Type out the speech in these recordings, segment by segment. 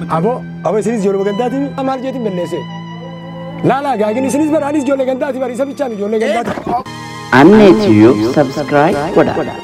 Abo abo isinis ijoollee gandaati maal jeetiin balleesse? Laalaa gaagin isinis bara anis ijoollee gandaati bara isa bichaan ijoollee gandaati. Annee Tube subscribe godha.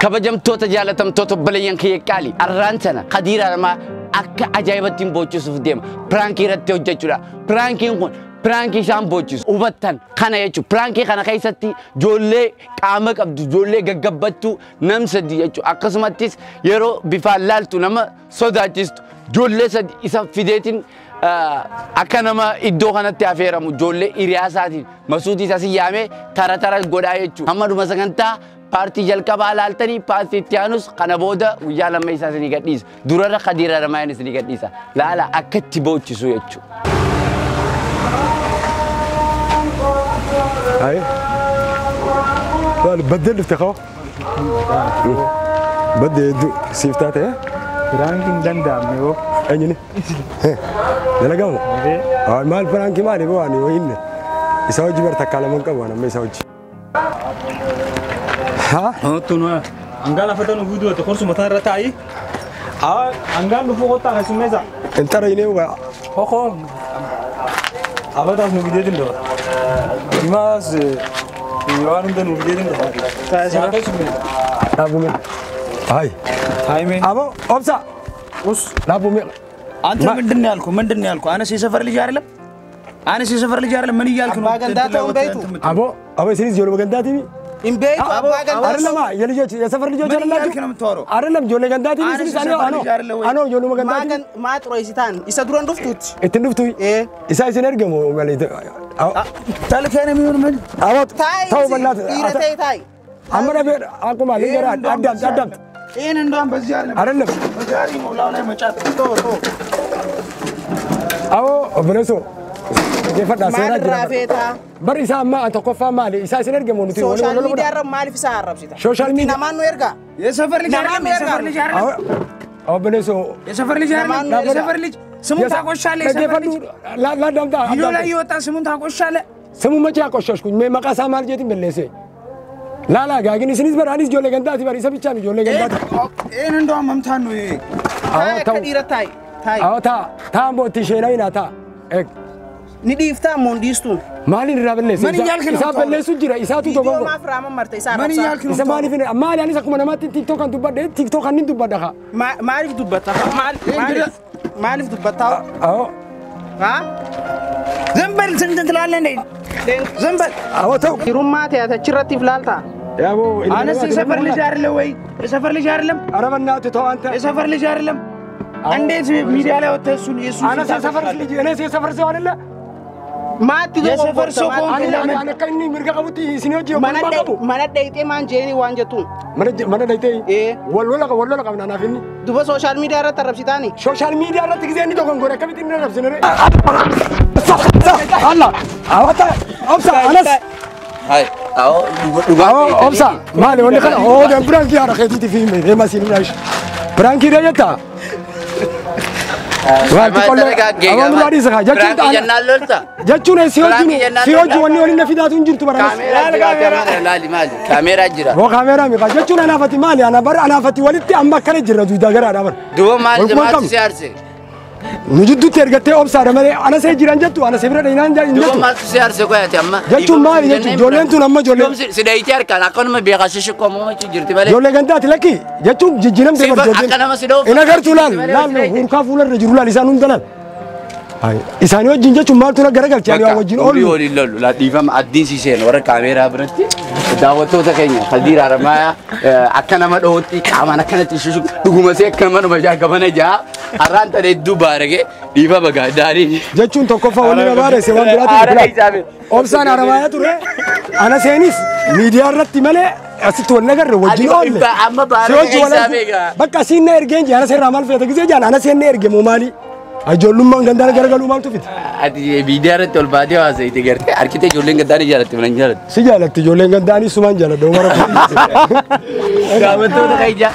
Kabajamtoota jaalatamtoota obboleeyyan kiyya qaali arraan sana Kadiir Haramayaa akka ajaa'ibatti hin boochisuuf deema. Piraankii irratti hojjechuudha. Piraankiin kun piraankii isaan boochisu hubattan kana jechuudha. Piraankii kana keessatti ijoollee qaama qabdu, ijoollee gaggabbattu nam sadi jechuudha. Akkasumattis yeroo bifaan laaltu nama sodaachistu ijoollee sadi isa fideetiin akka nama iddoo kanatti affeeramu ijoollee hiriyaa isaatiin masuutii isaa si yaamee tara tara godhaa jechuudha. Hamma dhuma sagantaa paartii jalqabaa laaltanii paartii itti aanus kana booda guyyaa lama isaa isinii gadhiisa. Durarra Kadiir Haramaayaan isinii gadhiisa. Laala akka itti boochisu jechuudha. Ayi. Laal baddee dhufte qaba. Baddee hedduu siif taate. Piraankiin danda'amne hoo. Eenyuni? Dalagamu? Maal piraankii maali boo ani hinne. Isa hojii bar takkaa lama hin qabu amma isa hojii. Hangaan afatan nu guutuu qorsu mataa irra taa'i. Hangaan dhufuu kottaa keessummeessa. Intara inni waa. Hokoo. Abataas nu fideetiin dhufa. Dimaas waan hunda nu fideetiin dhufa. Dhaabume. Hayi. Haayime. Abo obsa. Us. Dhaabume. አንተ ምንድን ነው ያልኩህ? ምንድን ነው ያልኩህ? አነስ የሰፈር ልጅ አይደለም? አነስ የሰፈር ልጅ አይደለም? ምን እያልክ ነው? Abo abo isinis ijoollee gandaati. Imbeetu abbaa gandaa አይደለም የልጆች የሰፈር ልጆች ምን አይደላችሁ? እያልክ ነው የምታወራው? አይደለም ijoollee gandaati አነስ isinis የሰፈር ልጅ አይደለ ወይ? ano ijoollee gandaati. Maa xureessitaan isa duran dhuftuutti. Ittiin dhuftu isaa isin ergamu malee. ተልከህ ነው የሚሆን ምን? Abo Taa'i ta'uu bal'aatu. dhiira ta'e taa'i. Amma dhabee akkuma gara addaamti addaamti. ይሄን እንደውም በዚህ አይደለም አይደለም በጋሪ ሞላው ላይ መጫት Abo obboleessoo dhaggeeffadhaa Maal seeraa jira. irraa feetaa? Bar isaa amma tokkoffaa maali? Isaa isin ergamu nuti Sooshaal miidiyaa irra maaliif isa arrabsita? Sooshaal miidiyaa- Namaan nu ergaa? የሰፈር ልጅ አይደለም? ለማን የሰፈር ልጅ አይደለም? Obboleessoo የሰፈር ልጅ አይደለም? የሰፈር ልጅ ስሙን ታቆሻለህ። የሰፈር ልጅ laaddaamta ቪዲዮ ላይ እየወጣ ስሙን ታቆሻለህ። ስሙ መቼ አቆሸሽኩኝ? mee maqaa isaa maal jeetiin balleesse? Laalaa gaagin isinis bara anis ijoollee gandaati bara isa bichaan ijoollee gandaati. ይሄን እንደውም መምታት ነው ይሄ። Taa'i akka dhiira taa'i. Taa'i. Awwa taa taa ammoo itti isheenaa taa. Ni dhiiftaa ammoo hin dhiistu. Maaliin irraa balleesse? ምን እያልክ ነው Isaa balleessu jira isaatu Viidiyoo dogongo. maaf raaman marta isa ምን arrabsaa? እያልክ ነው? Isa maaliif maali anis akkuma namaatti tiiktook kan dubbadhe tiiktook kan nin dubbadha kaa. Maaliif dubbatta? Maaliif dubbattaa? Awwa Haa? ዝም በል እንትን ትላለህ እንዴ? ዝም በል awwa ta'u. Dhiirummaa ta'e ati achirratti if laaltaa? Yaaboo አነስ የሰፈር ልጅ አይደለ ወይ? የሰፈር ልጅ አይደለም? ኧረ በእናትህ ተው አንተ። የሰፈር ልጅ አይደለም? እንዴት ሚዲያ ላይ ወጥተህ እሱን የእሱን አነስ የሰፈር ልጅ እኔስ የሰፈር ሰው አይደለ? Maatti የሰፈር ሰው ከሆንክ Ani ለምን ani akka inni mirga qabutti isin hojii ogummaa qabu. Mana dhayxee maan jeeni waan jettuun. Mana dhayxee wal lola wal lola qabna anaaf inni. Duba sooshaal miidiyaa irratti arrabsitaani. Sooshaal miidiyaa irratti gisee inni dogongore akkamitti inni arrabsine ree? Allah awwata obsa anas Dhugaa obsa maali wanni kana oo dan piraankii haadha keetiiti fi hime deema siin irraa ishee. Piraankii dha jettaa? Wanti qollee awwaan duraa dhiisa kaa jechuun Piraanki jennaan lolta. jechuun si hojii si hojii wanni waliin na fidaatu hin jirtu bara. Kaameeraa jira laali maali kaameeraa jira. Boo kaameeraa miqa jechuun anaafati maali ana bara anaafati walitti amma akkana jirra duudaa garaadha bara. Duuba maali Walquman maaltu qabnu. si aarse? Nu jidduutti ergattee obsaadha malee ana see jiran jettu ana see bira dhayinaan hin Duuba jettu. maaltu si aarse qoyate amma? Jechuun maali jechuun ijoolleen tun amma ijoollee Si dhayitee harkaan akkanuma beekaa shishiqqoo moomachuu jirti malee. ijoollee gandaati lakki jechuun jijjiiramte Si bar ijoolleen. akka nama si dhoofu. Hin agartuu laal laal hurkaa fuularra jiru laal isaan hunda laal. Isaanii wajjin jechuun maaltu na garagalche ani waa wajjin Olii oolu. waliin lollu laa dhiifama addiin si seenu warra kaameeraa biratti daawwattoota keenya Kadiir Haramayaa akka nama dhootti qaamaan akkanatti shishu dhuguma see akka nama dhuma gabana jaa har'aan tana hedduu baarage dhiifama gaaddaanii. Jechuun tokkoffaa wanni na baaresse waan biraatu Aara Obsaan Haramayaa ture ana seenis miidiyaa irratti malee asitti wal nagarre wajjin oolle. Amma Si baarage hojii wal isaa argu beekaa. bakka siin na ergeen jee ana seerraa maal feete gisee jaan ana seen na erge moo maali? Ijoollummaan gandaan garagaluu maaltu fite? Ati miidiyaa irratti ol baatee haasa'ite gartee harkitee ijoolleen gandaan jaalatti mana hin jaalatti. Si jaalatti ijoolleen gandaanii sumaan jaaladha umara. Daawwattoota keenya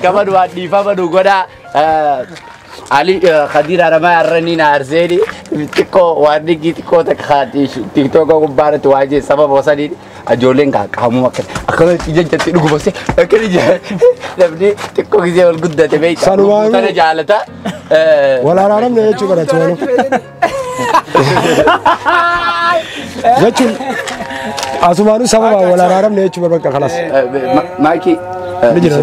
gama du'aa dhiifama nu godhaa. Ali Kadiir Haramayaa irra ni naarseeni xiqqoo waan dhigii xiqqoo takka TikTok gubbaarratti waa jee sababa osaniin Ijoolleen qaamuma akkana akkanatti ija jatti dhuguma se akkana ija namni xiqqoo gisee ol guddate beekta. Sanumaanuu. Tana jaalata. Wal araaramne jechuu bara achumaanuu. Jechuun asumaanuu sababa wal araaramne jechuu bara bakka kanas. Maakii. Ni jira.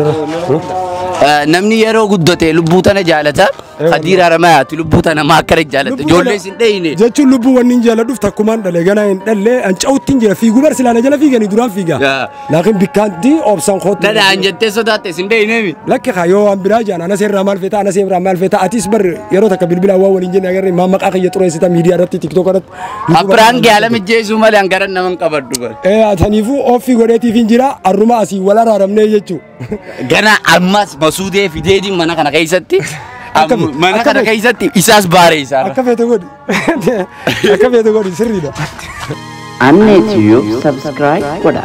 Namni yeroo guddate lubbuu tana jaalata. Kadiir Haramayaati lubbuu tana maa akkana jaalata. Ijoollee isin dheeyne. Jechuun lubbuu wanni hin jaaladhuuf takkumaan dhale ganaa hin dhalle an cawutti hin jira fiiguu bar silaana jala fiiganii duraan fiiga. Laakiin bikkaanti obsaan kootti. Dhadhaan jettee sodaatte isin dheeyneemi. Lakki kaa yoo waan biraa jaan anas irraa maal feeta anas irraa maal feeta atis bar yeroo takka bilbilaa waan waliin jenne agarre maa maqaa kiyya xureessita miidiyaa irratti tiktook irratti. Abiraan haala mijjeessuu malee hangaran nama hin qabaddu bar. Ee ataniifuu offii godheetiif hin jira arruma asii wal araaramnee jechuu. Gana ammas masuudee fideetiin mana kana keessatti Akka feete, mana akka kana feete. keessatti isaas baaree isaa. Akka feete godhi. Akka feete godhi sirriidha. Annee Tube subscribe godha.